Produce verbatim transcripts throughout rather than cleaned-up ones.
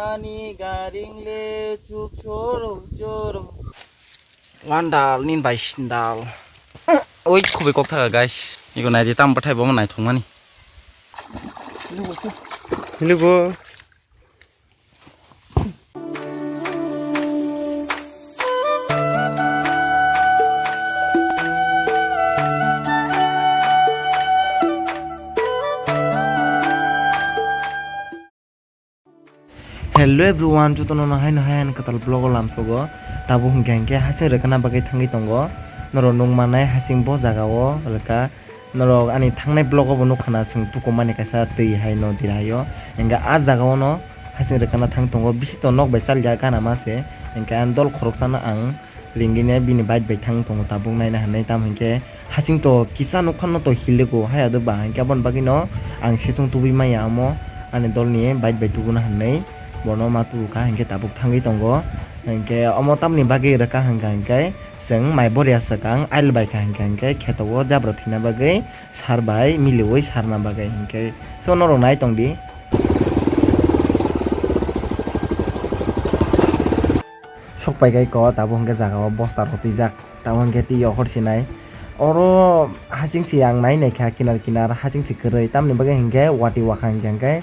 Ani garing le chuk choro choro. Wandal nin bai sindal. Oi, khubai kok thaga, guys. Iko nai di tam bathai bo naithok mani. Lugo. Hello everyone, jotono no haino hai ani kwtal vlog o lamsogo. Tabuk hinkhe hinkhe hasing rwkana bagwi thangwi tongo. Norok nukmanai hasing bo jaga o rwkha. Norok ani thangnai vlog o bo nukha na, chwng tukumani kaisa twi hai nodi hai o. Hinkhe ah jaga o no hasing rwkana thang tongo. Bisi to nok bai chalya gana ma se. Hinkhe ani dol khoroksano ang ringwi ne bini bike bai thang tongo tabuk naina hinwi, tamo hinkhe hasing to kisa nukha no to hiligo haya do ba, hinkhe aboni bagwi no ang sechung tubui maya omo ani dol ni bike bai tubuna hinwi bono ma tubu kha, hinkhe tabuk thangwi tongo. Hinkhe omo tamoni bagwi rwkha hinkha hinkhe chwng mai boria swkang ail bai kha hinkha hinkhe kheto o jabra thwina bagwi sar bai miliwi sarna bagwi hinkhe so norok nai tong di. Sok pai kai ko tabuk hinkhe jaga o bosta rok twijak, tabuk hinkhe twi yokhor sinai. Oro hasing se ang nai nai kha kinar kinar hasing se kwrwi, tamoni bagwi hinkhe watwi wakha hinkhe hinkhe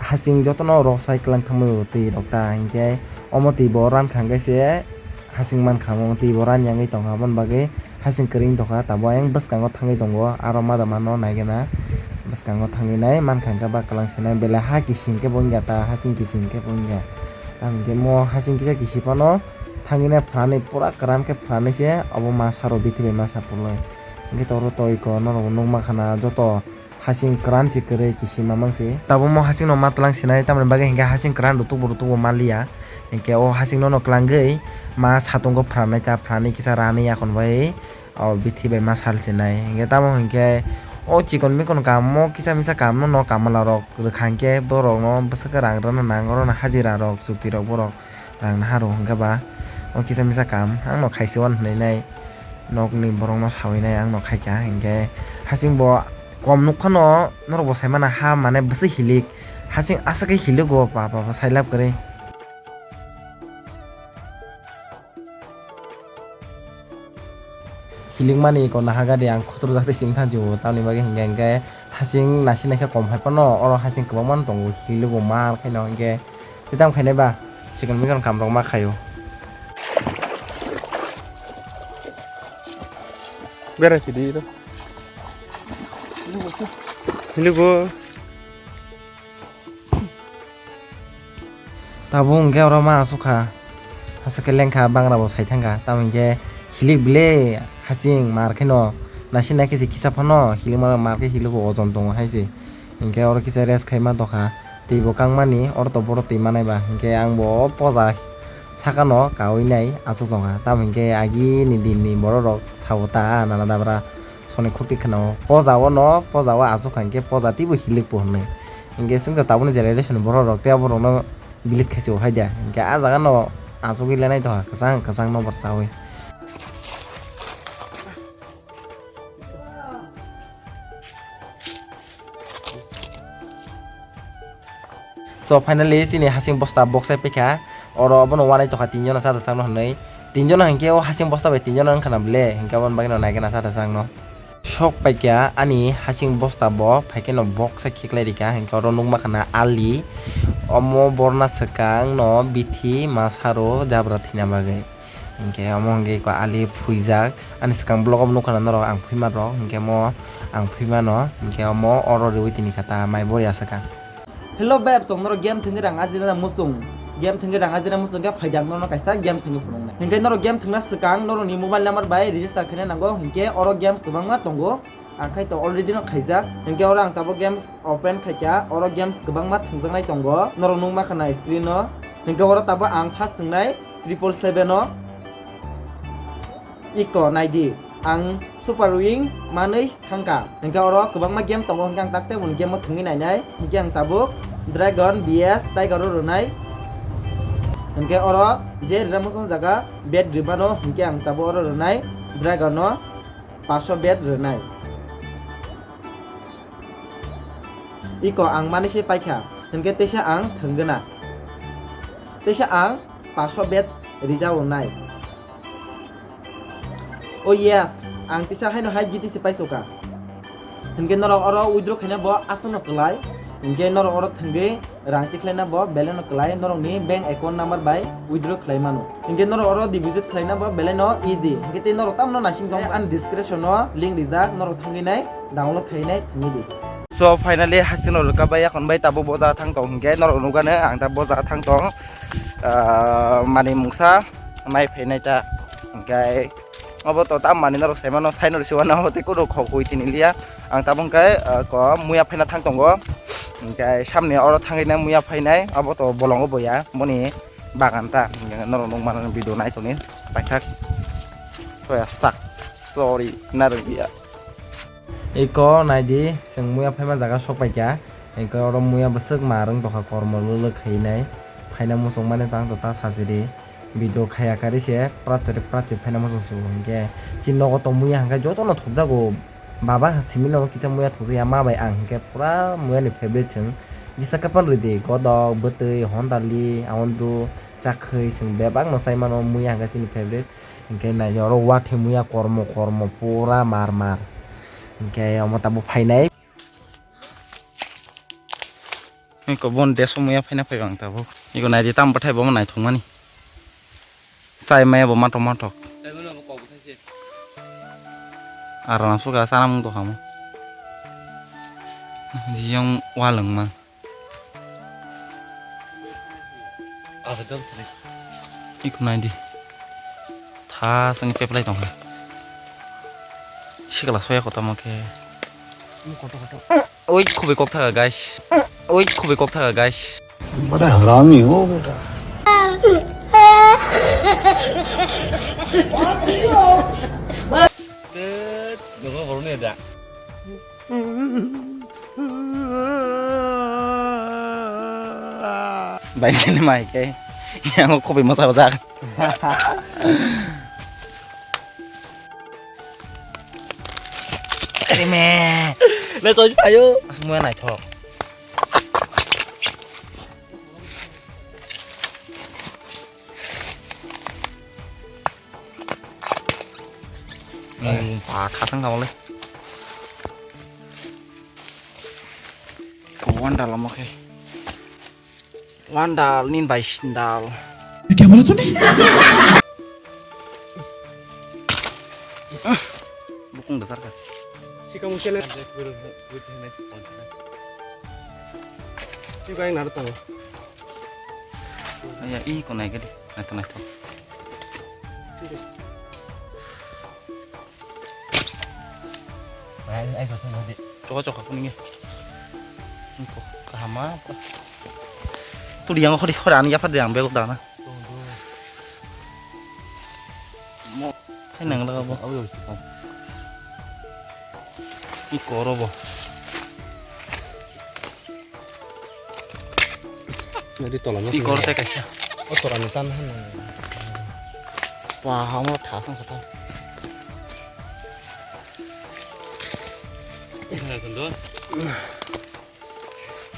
hasing jotono rosai kwlang thangwi twi rok ta hinkhe omo twi bo ran kha hinkhe se hasing man kha omo twi bo ran yangwi tong kha, aboni bagwi hasing kwrwi wng tongkha, tabuk ayang bwskango thangwi tongo, aro ma da mano naigena bwskango thangwi nai mankha hinkhe ba kwlang sinai, belai ha kising khe bo wngya ta, hasing kising khe bo wngya. Tamo hinkhe mo hasing kisa kisi phano thangwi nai phrani pura kwran khe phrani se obo masa rw bithi bai masa pulwi. Hinkhe toro toi ko norok bo nukma khana joto. Hasing kwran se kwrwi kisima mangsi. Tabuk mo hasing no ma twlang sinai, tamoni bagwi hinkhe hasing kwran rutuk bo rutuk bo manliya. Hinkhe o hasing no no kwlangwi ma satungo phranai ta, phrani kisa rani yakon bai o bithi bai ma sal sinai. Hinkhe tamo hinkhe o chikon mikon kam mo kisa misa kam no no kamala rok rwkha hinkhe borok no bwswk rang rwna nang, oro no hajira rok chukti rok borok. Rang naha rw hwnkhe ba o kisa misa kam ang no khaisi wan hwnwi nai, nok ni borok no sawi nai ang no khaikha hinkhe hasing bo kom nuk phano norok bo sai mano ha mane bwswk hilik hasing aswk khe hilik o pa pa pa sai lab kwrwi. Hilik mani eko naha gari ang khutro jak tei sing thansi o tamni bagwi hinkhe hinkhe hasing nasi naikhe kom hai phano oro hasing kwbangma no tongo hilik o mar khe no hinkhe. Tei tamo khainai ba, chikon mikon kam rok ma khaio. Berai sidi ro. Lugo. Tabuk hwnkhe oro ma asukha. Aswk khe lengkha bangra bo sai thangkha. Tamo hinkhe hilik bile hasing mar kheno nasi naikhe se kisa phano hilik mar, mar khe hilik bo ojon tongo hai se. Hinkhe oro kisa rest khaima tongkha, twi bo kangmani, oro to borok twi manai ba, hinkhe ang bo o poja sakano kaui nai aswk tongkha, tamo hinkhe agini dinni borok rok sao ta nana dabra soni khukti khwnao, poja o no, poja o aswk kha hinkhe poja teibo hilik bo hwnwi, hinkhe chwngkhe tabukni generation ni borok rok tei aborokno bilit khaisio hai da, hinkhe ah jaga no aswkwi lenai tongkha kwchang kwchang nokbar chaui. So finally chini hasing bosta boksai paikha, oro obono wanai tongkha tinjona chata chakno hwnwi, tinjona hinkhe o hasing bosta bai tinjona wngkha na ble, hinkhe aboni bagwino naikhe na chata chakno. Sok paikha ani hasing bosta bo, phaikhe no boksa khiklai rikha, hinkhe oro nukma khana ali, omo borna swkang no bithi masa rw jabra thwina bagwi. Hinkhe omo hinkhe eko ali phuijak. Ani swkang vlog o nukha na norok ang phuima rok. Hinkhe omo ang phuima no. Hinkhe omo oro riwi tini kha ta mai boya swkang. Hello babes, chwng norok game thwngwi rang ajina da muchung. Game thwngwi rang ajina muchung khe phaidi ang norokno kaisa game thwngwi phunuknai. Hinkhe norok game thwngna swkang norokni mobile number bai register khaina nango. Hinkhe oro game kwbangma tongo. Ang khai to already no khaijak. Hinkhe oro ang tabuk games open khaikha. Oro games kwbangma thwngjaknai tongo. Norok nukma khana screen o. Hinkhe oro tabuk ang first thwngnai triple seven o. Iko naidi. Ang super win manwi thangkha. Hinkhe oro kwbangma game tongo. Hinkhe ang takte boni game o thwngwi nainai. Hinkhe ang tabuk Dragon B S Tiger o rwnai. Hinkhe oro je rwna muchung jaga bet rwmano. Hinkhe ang tabuk oro rwnai Dragon o. Paso bet rwnai. Iko ang manwi se paikha, hinkhe teisa ang thwngwna. Teisa ang paso bet rijao nai. Oh yes, ang tisa haino hai G T C paisuka. Hinkhe norok oro withdraw khaina bo aswkno kwlai. Hinkhe norok oro thwngwi rang tikhlaina bo belai no kwlai, norokni bank account number bai withdraw khlai mano. Hinkhe norok oro deposit khlaina bo belai no easy. Hinkhe tei norok tamno naising tong, ani description o link rijak, norok thangwi nai download khainai thangwi di. So finally hasing rok rwkha bai, yakhon bai tabuk bo jaga thang tong hinkhe norok nukgano ang ta bo jaga thang tong. Ah, mani mungsa nai phainai ta hinkhe obo to tam mani norok saimano, saino rwsiwano obo tei kono khok hui tini liya. Ang tabuk khe, ah, ko muya phaina thang tongo. Hinkhe samni oro thangwi na muya phainai, obo to bolongo boya, boni bagan ta. Hinkhe norok nukmano video nai tongni paithak. Soya sak. Sorry, narwk liya. Eko naidi, chwng muya phaima jaga sok paikha. Eko oro muya bwswk ma rwng tongkha, kormo lwlwk khainai. Phaina muchung mani tang to ta sajiri. Video khaya kari se prachari prachari phaina muchung sugo hinkhe. Chini nogo tong muya hinkhe jotono thokjago. Baba ha simi nogo kisa muya thokjakya ma bai ang hinkhe pura muya ni favorite chwng. Jisa kapan rwdi godok, bwtwi, hondali, aondru, chakhwi chwng bebak no chai mano muya hinkhe chini favorite. Hinkhe naidi oro watwi muya kormo kormo pura mar mar. Hinkhe omo tabuk phainai. Eko bon deso muya phaina phaiba ang tabuk. Eko naidi tam bwthai bo naithok mani. Chai maya bo matok matok. Aro na suka sana mung to hamo. Yang waleng ma. Iko naidi. Tha seng peplai tong. Sikala soya kota mo khe. Oi, khubi kok thaga, guys. Oi, khubi kok thaga, guys. बड़ा हरामी हो बेटा। Nogo borokni da. Bai sini mai ke. Yang ko kopi masa rojak. Eme. Le soi ayo. Semua naik kok. Mung pa thasang kamo le. Wan dal amo khe. Wan dal nin bai sin dal. Kya bola tune? Bukung dasar ka. Sikang mungkin. Itu kayak naruh tau. Aya, i ko nai gadi. Nai to, nai to. Nai, ai to, nai di. Choka, choka, kuning ya. Ko kahama apa? Tu dia ngah di hora ani apa dia ambil dana. Mo. Hai nang laga bo. Iko oro bo. Nadi tola no. Iko oro tei kaisa. O tola ni tan han. Wah, amo thasang kata. Ina kundo.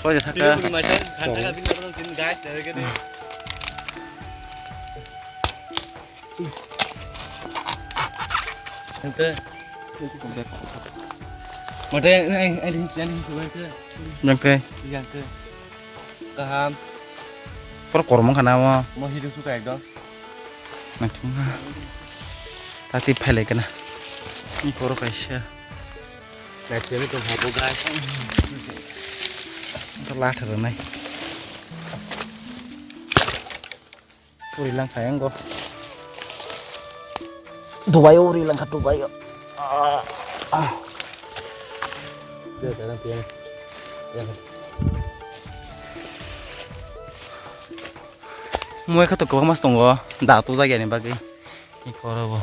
Koi de thaka. Bini bini macha, khan thaka bini bini bini guys, dari ke de. Ente. Mate, eh, eh, eh, yang ke. Yang ke. Yang ke. Kaham. Por kormo khana mo. Mo hidu suka ekdom. Naithok ma. Tati phailai kana. Ni koro kaisa. Naithok ni tong habo guys. To latha rwnai. Puri lang kha yang go. Dubai uri lang kha Dubai. Ah. Ah. Muai kha to kwbangma tongo, da tujak yani bagwi. I koro bo.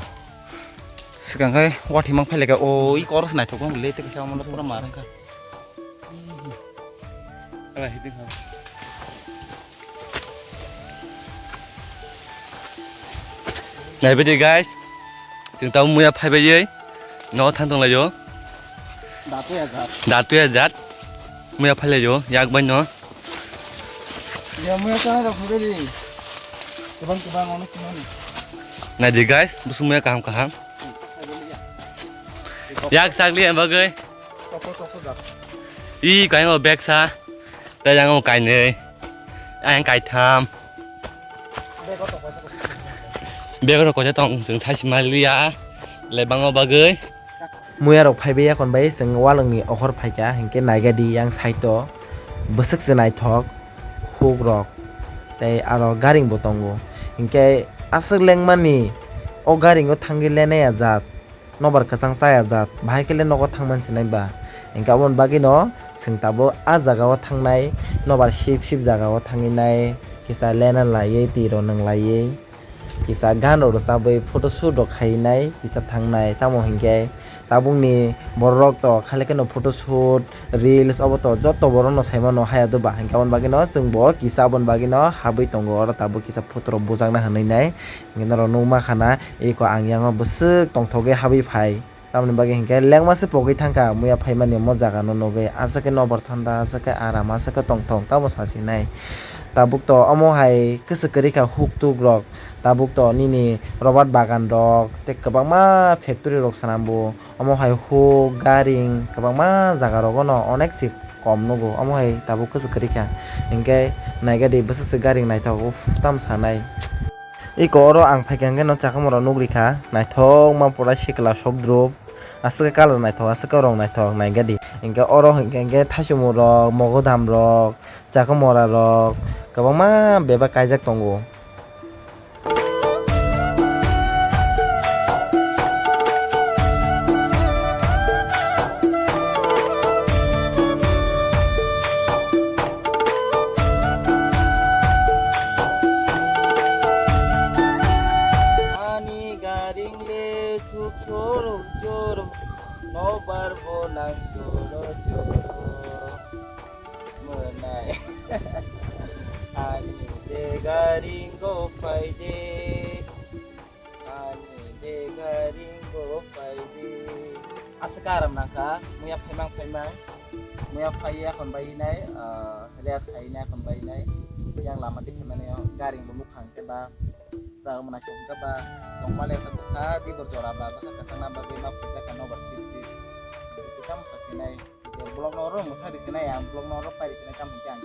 Swkang khai wathi mang phailai kha. O, i koro se naithok bang le, tei kisa omono pura mar wngkha. Naibe de guys. Chwng tamo muya phaibai. No thang tong laio. Datu ya jat. Datu ya jat. Muya phailaio, yak bai no. Ya muya chana rok phaibai di. Kebang kebang ono kinoni. Naidi guys, busung maya kaham kaham. Yak sagli yang bagwi. Toko toko dak. I kaingo bag sa. Tei yang kainwi. Yang kaitham. Bego toko toko. Bego toko tong sing sai simal ya. Lebango bagwi. Muya rok phaibai yakhon bai chwng walwng ni okhor phaikha, hinkhe naigadi yang side o bwswk se naithok huk rok tei aro garing bo tongo, hinkhe aswk lengmani o garing o thangwi lenai ya jat, nobar kwchang chaya jat, bahai khe le nogo thangmani sinai ba, hinkhe aboni bagwi no chwng tabuk a jaga o thangnai, nobar sip sip jaga o thangwi nai kisa lena laiwi twi rw nang laiwi. Kisa gan rok rwchabwi photo shoot rok khainai kisa thangnai, tamo hinkhe tabukni borok rok to khali kheno photo shoot, reels obo to joto borok no saimano haya doba, hinkhe aboni bagwi no chwng bo kisa aboni bagwi no habwi tongo, oro tabuk kisa photo rok bujakna hinwi nai, hinkhe norok nukma khana eko ang yango bwswk tongthogwi habwi phai. Tamoni bagwi hinkhe lengma se pogwi thangkha, muya phaimani omo jaga no nugwi, aswk khe nobar thanda, aswk khe aram, aswk khe tongthok, tamo sasinai. Tabuk to omo hai kwchwk kwrwi kha huk tuk rok, tabuk to nini rubber bagan rok tei kwbangma factory rok swnambo, omo hai huk, garing, kwbangma jaga rogo no onek se kom nugo, omo hai tabuk kwchwk kwrwi kha, hinkhe naigadi bwswk se garing naithok, uff, tamo sanai. Eko oro ang phaikha hinkhe no chakhamung rok nukri kha, naithokma pura sikla sokdrup, aswk khe colour naithok, aswk khe rong naithok, naigadi. Hinkhe oro hinkhe, hinkhe thaichomung rok, mogodam rok, chakhamora rok, kwbangma bebak kaijak tongo. Ani garing le thuk choro choro, nobar bo nang choro choro. Mwnai. Ani de garing go phai de. Ani de garing go phai de. Aswk aram nangkha, muya phaimang phaimang. Muya phai ya kon bai nai, ah, rest khai nai kon bai nai. Yang lama de phaimani garing bo mukhang khe ba. Sa mwnai song khe ba. Tongma le kha bwkha dibor jora ba, bwkha kwchangna bagwi ma phaijak kha nobar sip sip. Kita musa sinai. Vlog no oro mwthari sinai, ang vlog no oro pairi sinai, tamo hwnkhe ang